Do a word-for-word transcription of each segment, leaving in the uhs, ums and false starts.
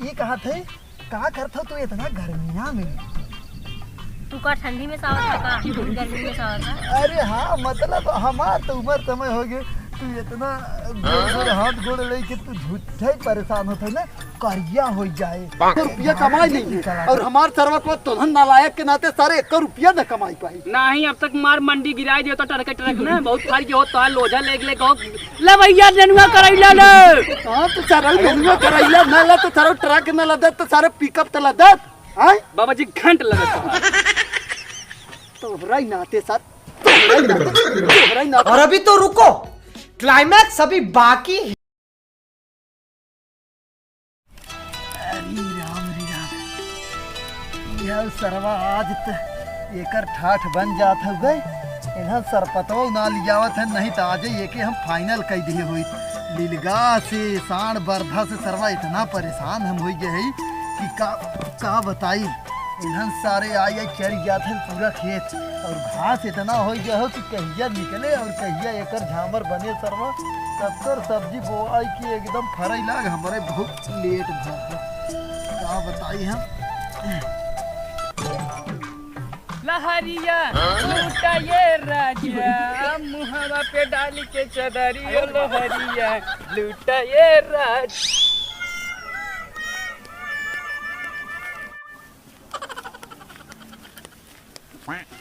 ई कहत है, का करत हो तू इतना गर्मिया में? तू का ठंडी में सावत है का? गर्मी में सावत है? अरे हाँ, मतलब हमार तो उम्र समय हो गए, तू इतना जोर जोर हाथ गोड़ लेके तू झूठे ही परेशान होत है ना, करिया हो जाए। एक रुपया कमाई नहीं है, और हमार सरवा को तोहन नालायक के नाते सारे एक रुपया न कमाई पाई। नहीं, अब तक मार मंडी गिराई दियो तो ट्रक ट्रक ना, बहुत फार के हो तो लोझा लेके ले गाँव ले भैया, नेनुआ करैला ले। हाँ, तो सरऊ नेनुआ करैला ना ला, तो सरऊ ट्रक ना ला दे, तो सरऊ पिकअप तो ला दे। हाँ? बाबा जी, घंट लगे तोहार। तोहरा ही नाते सर, तोहरा ही नाते, तोहरा ही नाते। और अभी तो रुको, क्लाइमैक्स अभी बाकी है। अरे राम, अरे राम। यह सरवा आज त एकर ठाठ बन जात हउवे। इन्हन सरपतवा ना लियावत है, नहीं त आज एके हम फाइनल कई दिए होइत। लिलगा से, साँड़ बरधा से सरवा इतना परेशान हम होइ गए हई कि का, का बताई। इन्हन सारे आई, आई चर जात हैं पूरा खेत, और घास इतना होइ गए हो कि कहिया निकले और कहिया एकर झामर बने सरवा। तब कर सब्जी बोआई की एकदम फरई लाग, हमरे बहुत लेट भा है। का बताई हम। लहरिया लूटा ये राजा, मुहवा पे डाल के चदरिया, लहरिया लूटा ये राजा।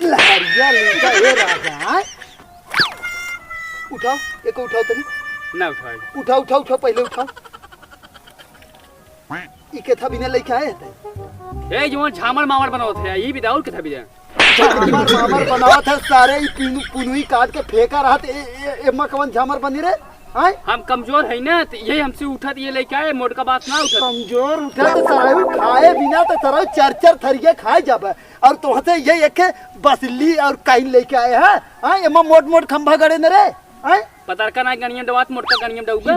लहरिया लूटा ये राजा, हाँ? उठाओ, एको उठाओ तनी। ना उठाई। उठाओ, उठाओ, उठाओ, पहिले उठाओ। ई केथा बिना लइके आए हते? ए, जवन झामर मामर बनावत है, ई बिदा और केथा बिदा? झामर मामर बनावत है सारे, ई पुनु-, पुनुई काट के फेंका रहत, ए, ए, एमा कवन झामर बनी रे? आय? हम कमजोर है ना, तो ये हमसे उठत, ये लइके आए, मोटका बात ना उठत। कमजोर उठत तो सरऊ खाए बिना तो सरऊ चार चार थरिया खाए जाबे, और तोहते ये एक बसली और काइन लइके आए हैं? हाँ, एमा मोट मोट खंभा गड़े न रे। आय? पतरका ना गणिया डवात, मोटका गणिया डउबा।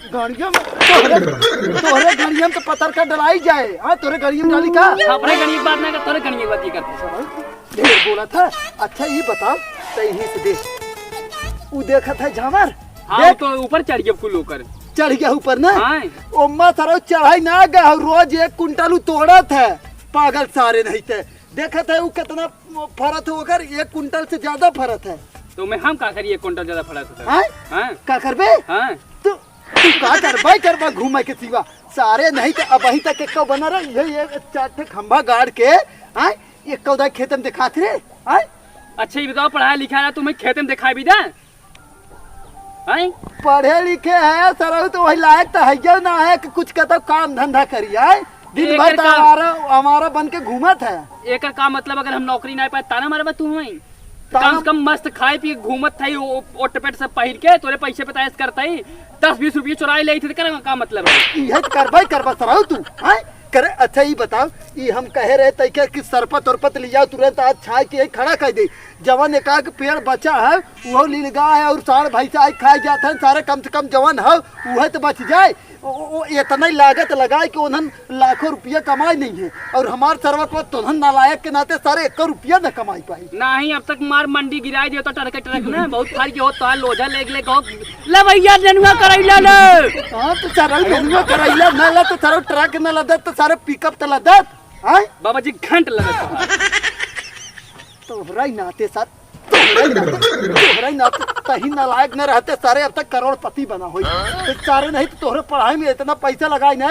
गणिया में तोहरे, तोहरे गणिया में तो पतरका डलाई जाए। हाँ, तोहरे गणिया में डाली का? हाँ, अपने गणिया की बात ना कर, तोहरे गणिया की बात ये करते। ढेर बोला था। अच्छा, ये बताओ, तो यहीं से देख। उ देखत है झामर? हाँ, देख। तो ऊपर चढ़ गया फूल होकर। चढ़ गया ऊपर ना? हाँ। ओम्मा सरऊ चढ़ाई ना गया, रोज एक कुंटल उ तोड़त है। पागल सारे नहीं थे। देखत है उ कितना फरत है ओकर, एक कुंटल से ज्यादा फरत है। तो मैं हम का करी, एक कुंटल ज्यादा फरत है? हाँ? हाँ? का करबे? हाँ। तू, तू का करबे, करबा घूमे के सिवा? सारे नहीं तो अबहीं तक एक्को बना रहे, ये, ये चार ठे खंभा गाड़ के, हाँ? एक्को दाई खेते में दिखात रे, हाँ? अच्छा, ये बताओ, पढ़ाया लिखा रहा, तुम्हें खेते में दिखाई भी दे? हैं? पढ़े लिखे है सरऊ तो वही लायक तो है ना है कि कुछ कहता काम धंधा करी, आय? दिन भर एकर तो का हमारा, हमारा बन के घूमत है। एकर का मतलब, अगर हम नौकरी ना पाए, ताना मारबा तू हमें? ताना कम से कम मस्त खाए पी के घूमत है, ओ-, ओट पेट सब पहिर के, तोरे पैसे पे तो ऐश करता ही, दस बीस रुपये चुराए ले थे, करे का मतलब है? इहे तो करबा ही करबा सरऊ तू, हैं? करे, अच्छा, ई बताओ, ई हम कहे रहे तै के कि सरपत उरपत लिया तुरंत आज छाए के खड़ा कर दे। जवन एकाक पेड़ बचा है, उहो लीलगाय है और साँड़ भैंसा आइ खाइ जात है, सारे कम से कम जवन है, उहे तो बच जाए। ओ, ओ, ओ, इतना ही लागत लगाए कि उन्हन लाखों रुपया कमाए नहीं है, और हमार सरवा को तोहन नालायक के नाते सारे एक रुपया न कमाई पाई। नहीं, अब तक मार मंडी गिराए दियो तो ट्रक ट्रक ना, बहुत फार के हो तो लोझा लेके ले गाँव, ले भैया नेनुआ करैला ले। हाँ, तो सारा नेनुआ करैला ना ला तो सारा ट्रक ना ला दे, तो सारे पिकअप तो ला दे। हाँ? बाबा जी घंट लगत है। तोहरा ही नाते सर, तोहरा ही नाते, तोहरा ही नाते, तही नालायक न रहते सारे, अब तक करोड़पति बना होई। तो सारे नहीं तो तोहरे पढ़ाई में इतना पैसा लगाई ना,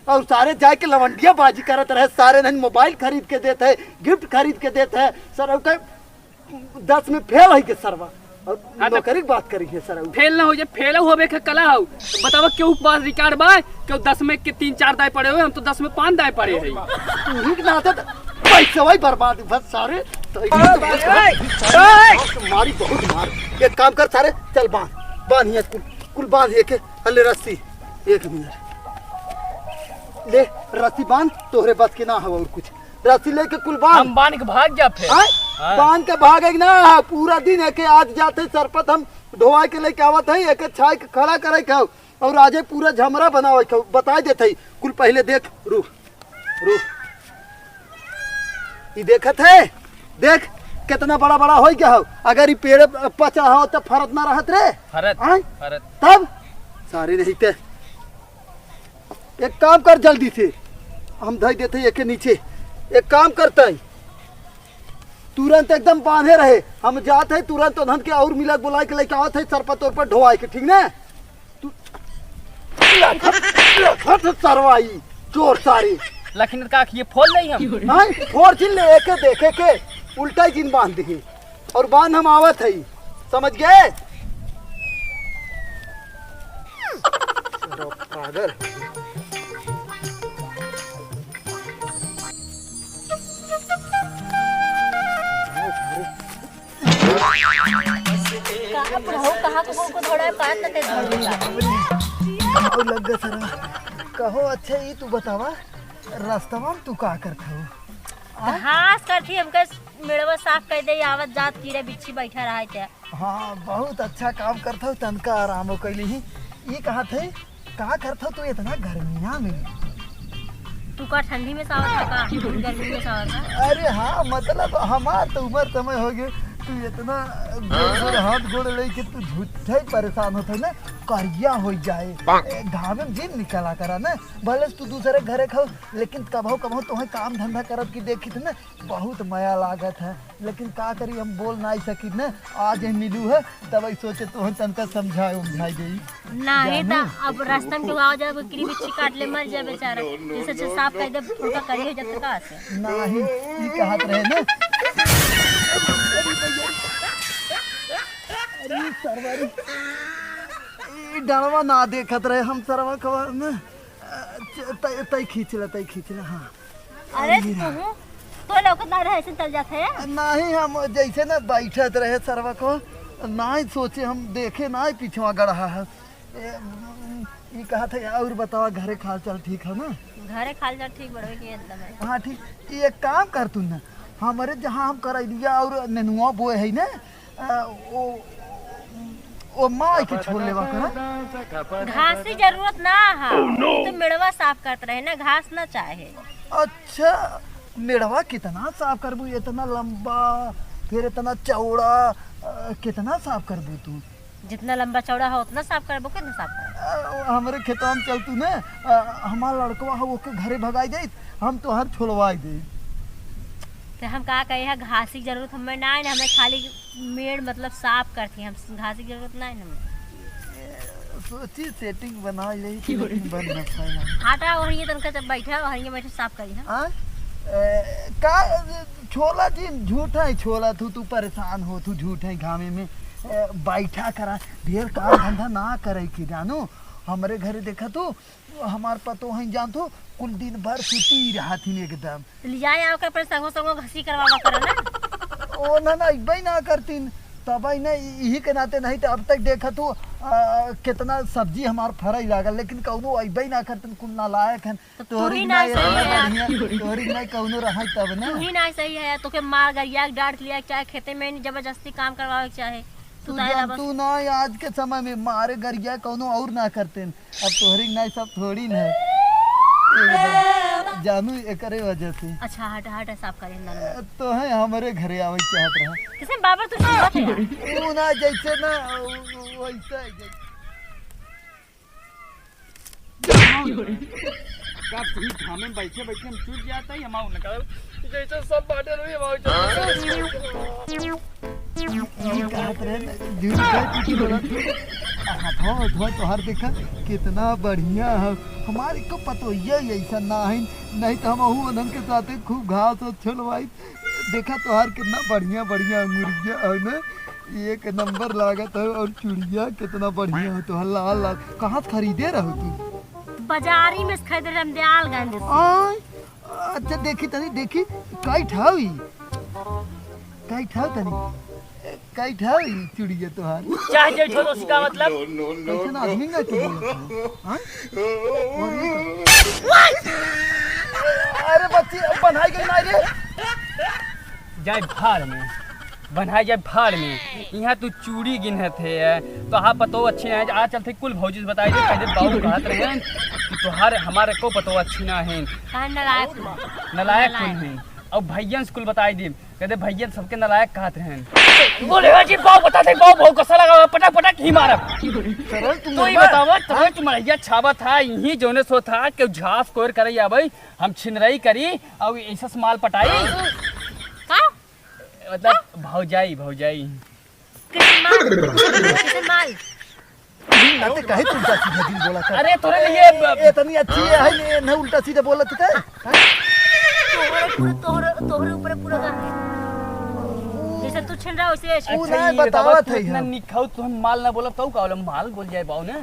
और सारे जाए के लवंडिया बाजी करत रहे, सारे नहीं मोबाइल खरीद के देत है, गिफ्ट खरीद के देत है, सर अब का दस में फेल है के सरवा, और हाँ, तो नौकरी की बात करी है सर। फेल ना हो जाए, फेल होबे के कला हो। तो बतावा, केहू के पास रिकॉर्ड बा? केहू दस में के तीन चार दाए पड़े हुए, हम तो दस में पाँच दाए पड़े हैं। तू ही के नाते तो पैसा वही बर्बाद, बस सारे। तो एक तो बहुत मारी, बहुत मार। एक काम कर सारे, चल बांध, बांध यहाँ कुल, कुल बांध ये के, हले रस्सी, एक मिनट, ले रस्सी बांध, तोहरे बस के ना हो और कुछ। रस्सी लेके कुल बांध। हम बांध के भाग जा फिर। हाँ? हाँ। बांध के भागे के ना, पूरा दिन है के आज जाते सरपत हम ढोआ के लेके आवत है, एके छाई के खड़ा करे के हो, और आजे पूरा झमरा बनावे के हो, बताई देत है। कुल पहले देख, रुक, रुक। ई देखत है, देख कितना बड़ा बड़ा हो गया हो। अगर ई पेड़ पचा हो तो फरत ना रहत रे। फरत, आय? फरत। तब सारे नहीं ते। एक काम कर जल्दी से, हम धई देते एके नीचे। एक काम करते हैं, तुरंत एकदम बांधे रहे, हम जात है तुरंत उन्हन के और मिला बुलाए के लेके आवत है, सरपत तोर पर ढोआए के, ठीक ना? तू लखत, लखत सरवाई, चोर सारी। लखिन का ये फोल नहीं हम। नहीं, फोर जिन ले एके देखे के, उल्टा ही जिन बांध दिही। और बांध हम आवत है, समझ गए? सारा पागल। कहाँ बुढ़ऊ, कहाँ को को धोड़ा है, पात न ते धोड़ा। और लग गए सरवा। कहो, अच्छा, ई तू बतावा, रस्तवा में तू का करत हो? आ? घास काटी, हमके मेड़वा साफ कर दे, आवत जात कीड़े बिच्छी बैठा रहा है। हाँ, बहुत अच्छा काम करत हो, तनका आराम हो कैली ही। ई कहा थे, का करत हो तू इतना गर्मिया में? तू का ठंडी में सावत है का? गर्मी में सावत है? अरे हाँ, मतलब हमार तो उम्र समय हो गए, तू इतना गोड़ गोड़ हाथ गोड़ लेके तू झूठे ही परेशान होत है ना, करिया हो जाए। ए, घामे में जिन निकला करा ना, भले तू दूसरे घरे खाओ, लेकिन कभो कभो तोहे काम धंधा करत की देखित ना, बहुत मया लागत है, लेकिन का करी, हम बोल नाई सकी न। आज ही मिलू है, तब ही सोचे तोहन तनका समझाए उमझाए देई। नहीं जानू? त अब रास्ता में केहू आ जाए, कोई किरी बिच्छी काट ले, मर जाए बेचारा। जैसे अच्छा साफ कर दे, फुलका करिए जब तक आ से। नहीं, ई कहत रहे न। अरे सरवा रे, ई डरवा ना देखत रहे हम सरवा कवा में। अ, च-, तै, तै खींच ले, तै खींच ले, हाँ। अरे, अरे। तू, तो लौकत ना रहे, ऐसे चल जात है। नहीं, हम जैसे ना बैठत रहे सरवा को, नहीं सोचे, हम देखे ना पिछवा गड़हा है। ए, ई कहत है, और बतावा, घरे खाल चाल ठीक है ना? घरे खाल चाल ठीक, बढ़वे के एकदम है। हाँ, ठीक। ई एक काम कर तू ना, हमरे जहाँ हम करैलिया और नेनुआ बोए है ना, आ, ओ, ओ माई के छोड़ लेवा करा। घास की जरूरत ना है। Oh, no! तो मेड़वा साफ करत रहे ना, घास ना चाहे। अच्छा, मेड़वा कितना साफ करबू, इतना लंबा, फिर इतना चौड़ा, आ, कितना साफ करबू तू? जितना लंबा चौड़ा हो उतना साफ करबो, कितना साफ करबो? आ, हमरे खेतवा में चल तू ना, आ, हमार लड़कवा हो ओके घरे भगाई देत, हम तोहर छोड़वाई देत। तो हम का कहे है, घासी की जरूरत हमें ना है, हमें खाली मेड़ मतलब साफ करती, हम घासी की जरूरत ना है हमें। सोची सेटिंग बना ले कि लेकिन बन ना पाएगा। हटा, वहीं तनका जब बैठा, वहीं बैठे साफ करी हम। हाँ? ए, का छोला जी, झूठा ही छोला तू, तू परेशान हो, तू झूठा ही घामे में, ए, बैठा करा, ढेर काम धंधा ना करे के जानू। हमरे घरे देखा तू, हमार पतो है जान तू, कुल दिन भर सुती रहत ही एकदम। लियाए आओ के अपने संगो संगो घसी करवावा करो ना। ओ ना ना, अइबे ना करतीन, तब ही ना, यही के नाते नहीं तो अब तक देखा तू, आ, कितना सब्जी हमार फराई लागल, लेकिन कौनो अइबे ना करतीन, कुल नालायक हन। तो तू तोहरी ही ना ना सही इतना है। बढ़िया, तोहरी ना कौनो रहा तब ना। तू ही ना सही है, तोके मार गरिया के डांट लिया के चाहे खेते में जबरदस्ती काम करवावे के चाहे। तू तू तो आएला जान बस। तू ना आज के समय में मारे गरिया कौनो और ना करते न। अब तोहरी ना सब थोड़ी ना है। एकदम जानू एकरे वजह से। अच्छा, हट, हट, साफ करे हम दानू। तो है हमरे घरे आवे चाहत रहा। किसे बाबर तू सुनत है यार? तू ना जैसे ना वैसा है जैसे। का तू घामे में बैठे बैठे हम चुप जाता है, हम उनका जैसे सब बाटे रही, हम ई कहत रहे ना, झूठ है, कुछ बोलत है। हाथवा उठवा तोहार देखा, कितना बढ़िया है। हमार एको पतोहिया ही ऐसा ना है, नहीं तो हम अहू उन्हन के साथे खूब घास और छोलवाई। देखा तोहार कितना बढ़िया बढ़िया अंगुरिया है ना, एक नंबर लागत है। और चूड़िया कितना बढ़िया है तोहार, लाल लाल। कहाँ से खरीदे रहो तू? बाजारी में से खरीदे रहे हम, दयालगंज से। आय, अच्छा, देखी तनी, देखी, कई ठाव ई? कई ठाव तनी? कई ठाव ई चूड़िया तोहार? चाहे जे ठो तो सिका मतलब? कैसन आदमी ना तू बोलत हो? हाँ? और ये तो अरे बच्ची, अब बनाई गई ना रे। जाए भाड़ में, बनाई जाए भाड़ में। यहाँ तू चूड़ी गिनत है, तो हाँ पतो अच्छी ना है। आज चलते कुल भौजी से बताई दे, पहले बाबू कहत रहे हैं कि तोहार हमारे को पतो अच्छी ना है। कहाँ नालायक हो? नालायक कौन है? अब भैयन से कुल बताई दी, कहते भैयन सबके नालायक कहत रहन। बोले, "हो जी, बाऊ बता दे, बाऊ, बाऊ कसा लगा, पटक, पटक ही मारब।" सरल तुम तू ही मत। बतावा, तब तू मड़ैया छावा था, यही जोने सो था, कि झास कोर करे आवे, हम छिनरई करी, और ऐसा से माल पटाई। का? मतलब, भौजाई, भौजाई। कैसे माल? कैसे माल? ना ते काहे तू उल्टा सीधा दिन बोला था? अरे, तोरे लिए ए, ब- ए, इतनी अच्छी है, है, ये ना उल्टा सीधा बोला था, हैं? तोहरे पूरे, तोहरे, तोहरे ऊपर पूरा का है। जैसे तू छिन रहा, वैसे छिन। अच्छा, ना ये बतावा बतावा, तू था इतना हम। निक खाऊ, तू हम माल ना बोला, तो का बोला, माल बोल जाए बाऊ ने?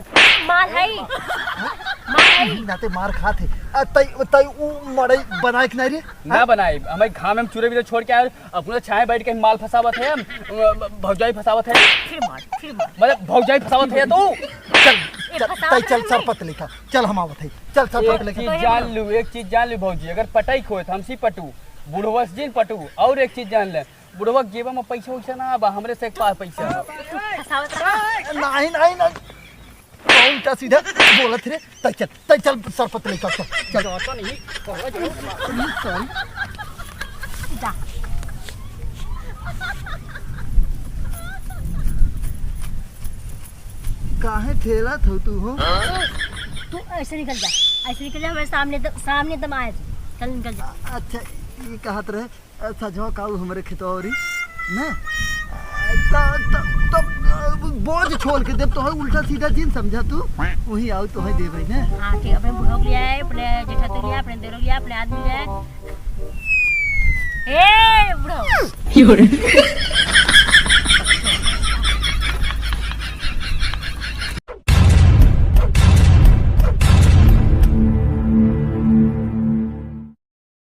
माल है। माल है। ना ते मार खात है। आ, तई, तई उ मड़ई बनाए कि नहीं रे? ना हैं? बनाए, हमें घाम में चूरे भी तो छोड़ के आए, अपना छाए बैठ के माल फंसावत है, हम, अ, भौजाई फंसावत है। फिर मार, फिर मार। मतलब भौजाई फंसावत है तू। चल, ए, चल, फंसावत तई चल, नहीं। सरपत लेखा। चल, हम आवत है। चल, सरपत एक लेखा। चीज जान लू, एक चीज जान लू भौजी, अगर पटाई खोए तो हमसे पटू, बुढ़वा से जिन पटू। और एक चीज जान ले, बुढ़वा के जेबा में पैसा वैसा ना बा, हमरे से एक पास पैसा बा। फंसावत रहा। नहीं, नहीं, नहीं। उल्टा सीधा बोलत रे। तई चल, तई चल, सरपत लेखा, चल, चल। जाता नहीं, कहाँ जाऊँ? जा। काहे ठेलत हो तू हो? तू ऐसे निकल जा, ऐसे निकल जा, हमारे सामने द-, सामने दम आया तू। चल निकल जा। अच्छा, ये कहत रहे, अच्छा, जो काऊ हमरे खेतौरी, ने? त, त, त, बोझ छोड़ के देब, तोहर उल्टा सीधा जिन समझा तू, वही आऊ तोहर देबै, ने? हाँ, ठीक, अपने बुढ़ऊ के लिए आए, अपने जेठा के लिए आए, अपने देवरों के लिए आए, अपने आदमी के लिए आए। ए, बुढ़ऊ।